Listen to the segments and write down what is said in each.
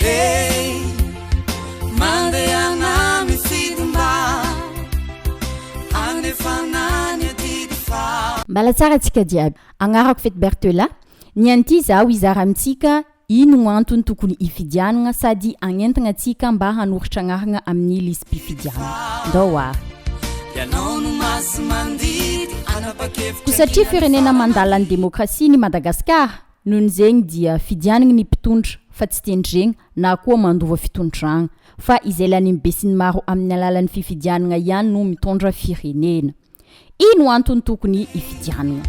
Hey, mandehana mifidy mba hanefana ny adidy fa. Mbala tsara tsika jiaby. Agnarako Fety Berthela. Ny an'ity zaho hizara amintsika ino antony tokony hifidianagna sady hagnentagna antsika mba hanoritra agnaragna amin'ny lisi-pifidianagna. Ndao ary. Ianao no masi-mandidy hanapa-kevitra Koa satria firenena mandala ny demokrasia ny Madagasikara, noho zegny dia fidianagna ny mpitondra fa tsy tendregna na koa mandova fitondragna fa izay lanin'ny besinimaro amin'ny alalan'ny fifidianagna ihany no mitondra firenena. Ino antony tokony hifidianana?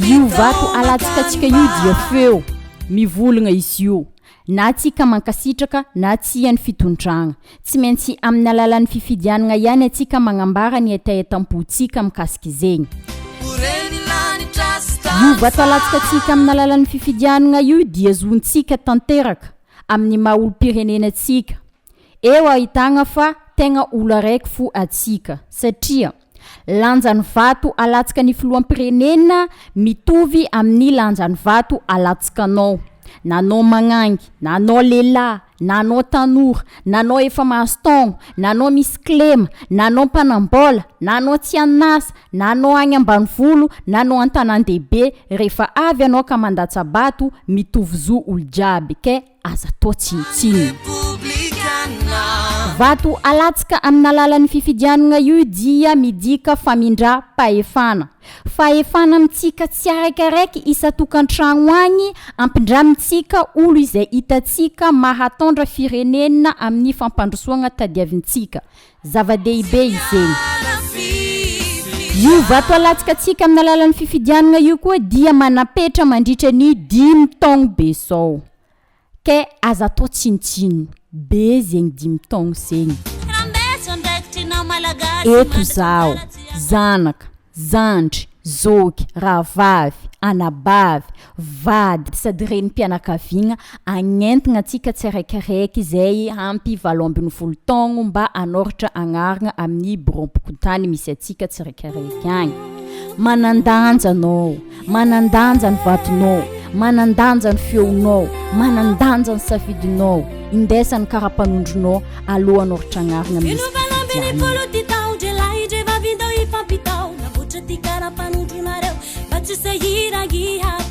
Io vato alatsikatsika io dia feo mivolagna izy io, na tsika mankasitraka na tsia ny fitondragna. Tsy maintsy amin'ny alalan'ny fifidianana ihany atsika magnambara ny hetahetam-pontsika mikasika izegny. Io vato alatsikatsika amin'ny alalan'ny fifidianana io dia zontsika tanteraka amin'ny maha olom-pirenena antsika. Eo ahitagna fa tegna olo araiky fo atsika satria lanjan'ny vato alatsaka ny filoham-pirenena mitovy amin'ny lanjan'ny vato alatsakanao, na anao magnangy, na anao lehilahy, na anao tanora, na anao efa mahazo taogno, na anao misy kilema, na anao mpanam-bôla, na anao tsy an'asa, na anao agny ambanivolo, na anao an-tanàn-dehibe, rehefa avy anao ka mandatsa-bato, mitovy zo olo jiaby ke Aza atao tsinontsinona. Vato alatsaka amin'alalan'ny fifidianana io dia midika famindram-pahefana. Fahefana amintsika tsiaraikaraiky isan-tokantragno agny, ampindramintsika olo izay hitantsika mahatondra firenena amin'ny fampandrosoagna tadiavintsika. Zava-dehibe izegny. Io vato alatsakatsika amin'ny alalan'ny fifidianana io koa dia manam-petra mandritra ny dimy taogno be zao. Ke aza atao tsinontsinona. Be zegny dimy taogno zegny. Eto zaho, zanaka, zandry, zoky, rahavavy, anabavy, vady sady renim-pianakaviagna agnentigna antsika tsiraikiraiky izay ampy 18 taogno mba hanôratra agnaragna amin'ny biraom-pokontany misy antsika tsiraikiraiky agny. Manan-danja anao, manan-danja ny vatonao, manan-danja ny feonao, manan-danja ny safidinao, indesa ny kara-panondronao aloha hanôratra agnaragna amin'ny lisi-pifidianana.